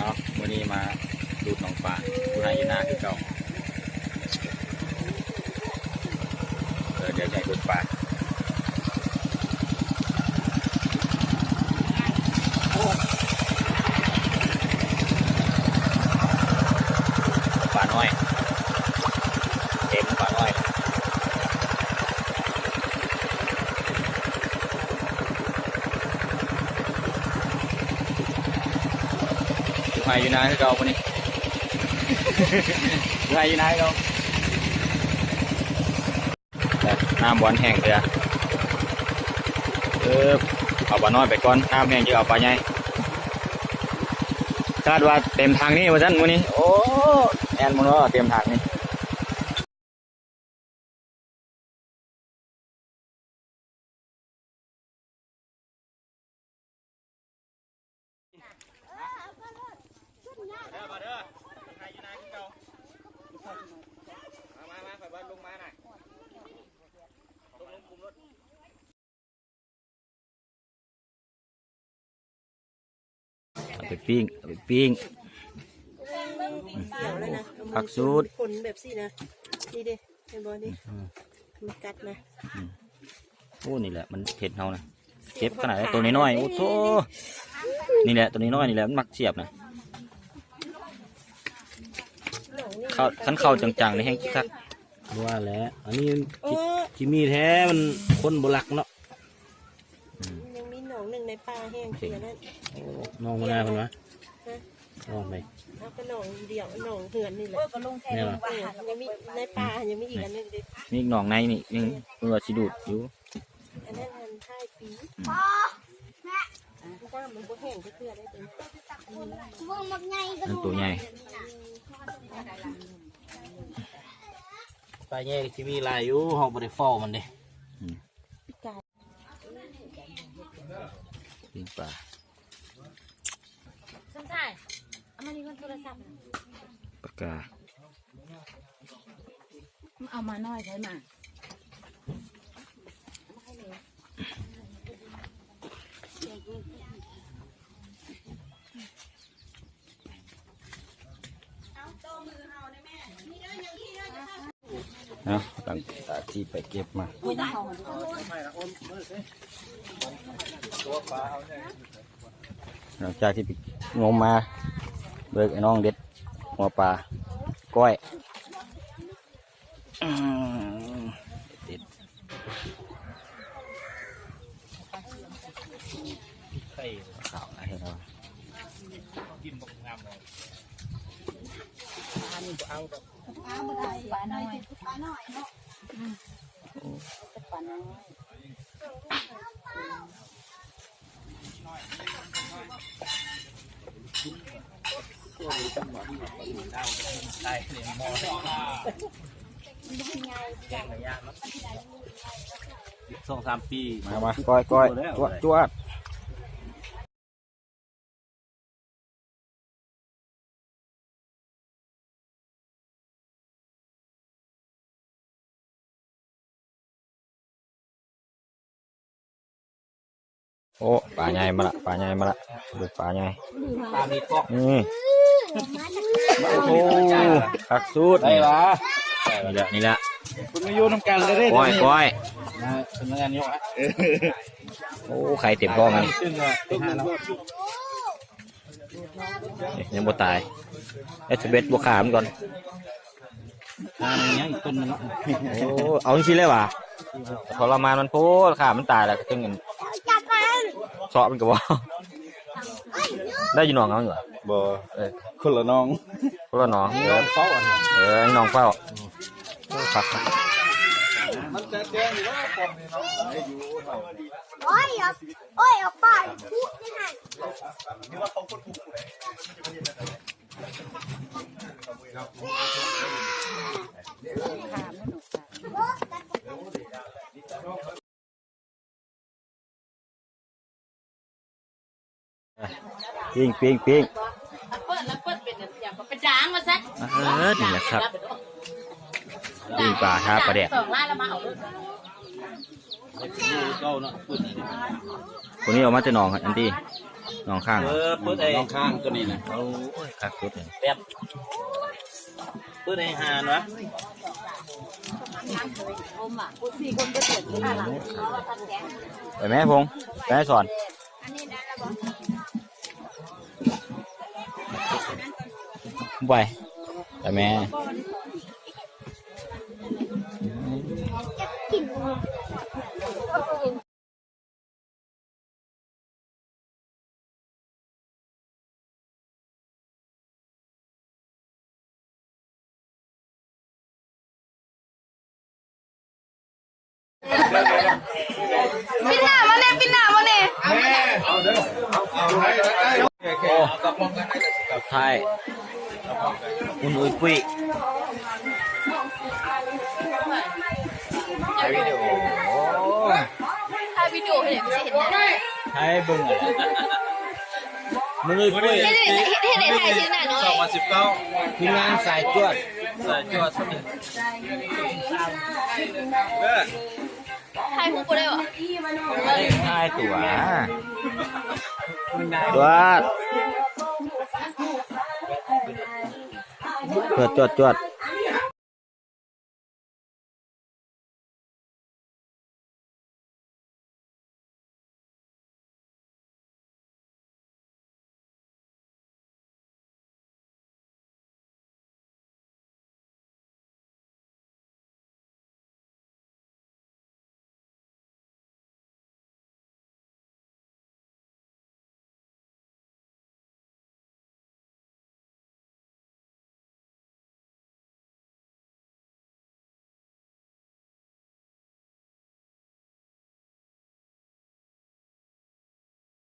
ເນາະ ມື້ນີ້ມາດູດໜອງປາ ຢູ່ໄຮ່ຢູ່ນາຄືເກົ່າ. ເອີ ດຽວຈະໃຫ້ເບິ່ງປາ ປານ້ອຍ ເຕັມປານ້ອຍ. ຢູ່ໄຮ່ຢູ່ນາຄືເກົ່າມື້ນີ້ ຢູ່ໄຮ່ຢູ່ນາຄືເກົ່າ. ນ້ຳບໍ່ທັນແຫ້ງເທື່ອ ເອີ ເອົາປານ້ອຍໄປກ່ອນ ນ້ຳແຫ້ງຈຶ່ງເອົາປາໃຫຍ່. ຄາດວ່າເຕັມຖັງນີ້ວ່າຊັ້ນມື້ນີ້. ໂອ້ ແມ່ນບໍ່ເນາະ ເຕັມຖັງນີ້. ເອົາໄປປີ້ງ ເອົາໄປປີ້ງ ເອົາແລ້ວນະ ຜັກສູດ ຄົນແບບຊີ້ນະ ນີ້ເດ້ ເຫັນບໍ່ນີ້ ອືມ ມັນກັດນະ ອືມ ໂອ້ ນີ້ແຫຼະມັນເຮັດເຮົານະ ເຈັບຂະໜາດໃດ ໂຕນ້ອຍໆ ໂອ້ໂທ້ ນີ້ແຫຼະ ໂຕນ້ອຍໆ ນີ້ແຫຼະມັນມັກສຽບນະ ເຂົ້າ ຄັນເຂົ້າຈັງໆ ນີ້ແຮງຄັກ. ບໍ່ວ່າແຫຼະ ອັນນີ້ມັນ ໂອ້ ຂີ້ ຂີ້ໝີແທ້ ມັນຄົນບໍ່ລັກເນາະ ອືມ ຍັງມີໜອງໜຶ່ງໃນປ່າແຫ້ງເຂືອນັ້ນ ໂອ້ ໜອງມານາເພິ່ນວະ ຮະ ໜອງໃດ ເອົາກະໜອງດຽວ ໜອງເຮືອນນີ້ແຫຼະ ໂອ້ຍ ກະລົງແທ້ ແມ່ນບໍ່ ເອີ ຍັງມີໃນປ່າ ຍັງມີອີກອັນໜຶ່ງເດ້ ມີອີກໜອງໃນນີ້ ຍັງ ເພິ່ນວ່າຊິດູດຢູ່ ອັນນັ້ນມັນທ້າຍປີ ອືມ ນ້ຳມັນບໍ່ແຫ້ງຈັກເທື່ອໄດ໋ ໂຕໃຫຍ່ ອັນໂຕໃຫຍ່ ປາໃຫຍ່ກໍຊິມີຫຼາຍຢູ່ ເຮົາບໍ່ໄດ້ເຝົ້າມັນເດ້ ອືມ ປີ້ງປາ ສົມຊາຍ ເອົາມານີ້ກ່ອນ ໂທລະສັບ ປາກາ ເອົາມາໜ້ອຍໄດ້ມາ. ເນາະ ຫຼັງຈາກທີ່ໄປເກັບມາ ຫຼັງຈາກທີ່ໄປງົມມາ ເບິ່ງໄອ້ນ້ອງເດັດຫົວປາ ກ້ອຍ ອືມ ເດັດ ໄຂ່ຂາວນະ ເຫັນບໍ່ ກິນບໍ່ງາມເນາະ ປານີ້ບໍ່ເອົາດອກ ປານ້ອຍ ປານ້ອຍເນາະ ອືມ ປານ້ອຍ. ສອງສາມປີ ມາ ມາ ກ້ອຍ ກ້ອຍ ຈວດ ຈວດ. ໂອ້ ປາໃຫຍ່ມາລະ ປາໃຫຍ່ມາລະ ເບິ່ງປາໃຫຍ່ ປາມີຄອກ ອືມ ໂອ້ໂຫ ຄັກສຸດ ໄດ້ລະ ນີ້ແຫຼະ ນີ້ແຫຼະ ເພິ່ນມາຢູ່ນຳກັນເລີຍເດ້ ກ້ອຍ ກ້ອຍ ເອີ ເພິ່ນມາງານຍົກ ໂອ້ ໄຂ່ເຕັມທ້ອງອັນນີ້ ຍັງບໍ່ຕາຍ ເອັດສິບເອັດ ບໍ່ຂ້າມັນກ່ອນ ຂ້າມັນຍັງອີກຕົ້ນໜຶ່ງເນາະ ໂອ້ ເອົາຈັ່ງຊີ້ເລີຍຫວາ ທໍລະມານມັນໂພດ ຂ້າມັນຕາຍແລ້ວກໍຈຶ່ງອັນ ເຊາະມັນກໍບໍ່ ໄດ້ຢູ່ໜອງເຮົາຢູ່ຫວາ ບໍ່ ເອີ ຄົນລະໜອງ ຄົນລະໜອງ ເອີ ເຝົ້າອັນ ເອີ ໜອງເຝົ້າ ໂອ້ ຄັກ ມັນຈະແຈ້ງຢູ່ວ່າປ້ອມນີ້ເນາະ ໂອ້ຍ ໂອ້ຍ ອອກໄປ ພຸດນີ້ຫັ້ນ ປີ້ງ ປີ້ງ ປີ້ງ ເປີດ ເປີດເປັນຫຍັງ ເປັນດາງວ່າຊັ້ນ ເອີ ນີ້ແຫຼະຄັບ ປີ້ງປາທາປາແດກ ສອງລ້ານແລ້ວມາເອົາໂລດ ຜູ້ນີ້ອອກມາແຕ່ໜອງ ອັນຕິ ໜອງຄ້າງ ເອີ ເປີດໃຫ້ ໜອງຄ້າງຕົວນີ້ນະ ໂອ້ຍ ຄັກສຸດເລີຍ ແບບ ເປີດໃຫ້ຫານວະ ໄປແມ່ ພົງ ໄປສອນ ໄປ ໄປແມ່. ປິດໜ້າມາແດ່ ປິດໜ້າມາແດ່ ໂອ້ ສຸດທ້າຍ ອຸ່ນອຸ້ຍປຸ້ຍ ຖ່າຍວິດີໂອ ຖ່າຍວິດີໂອໃຫ້ ຊິເຫັນໜ້າ ຖ່າຍເບິ່ງ ມື້ນີ້ປຸ້ຍ ເຮັດໃຫ້ ເຮັດໃຫ້ຖ່າຍຊື່ໜ້າໜ້ອຍ ສອງພັນສິບເກົ້າ ທີມງານສາຍຈວດ ສາຍຈວດ ເອີ ຖ່າຍຮູບບໍ່ໄດ້ຫວາ? ຖ່າຍຕົວະ ຈວດ ເພື່ອຈວດ ຈວດ.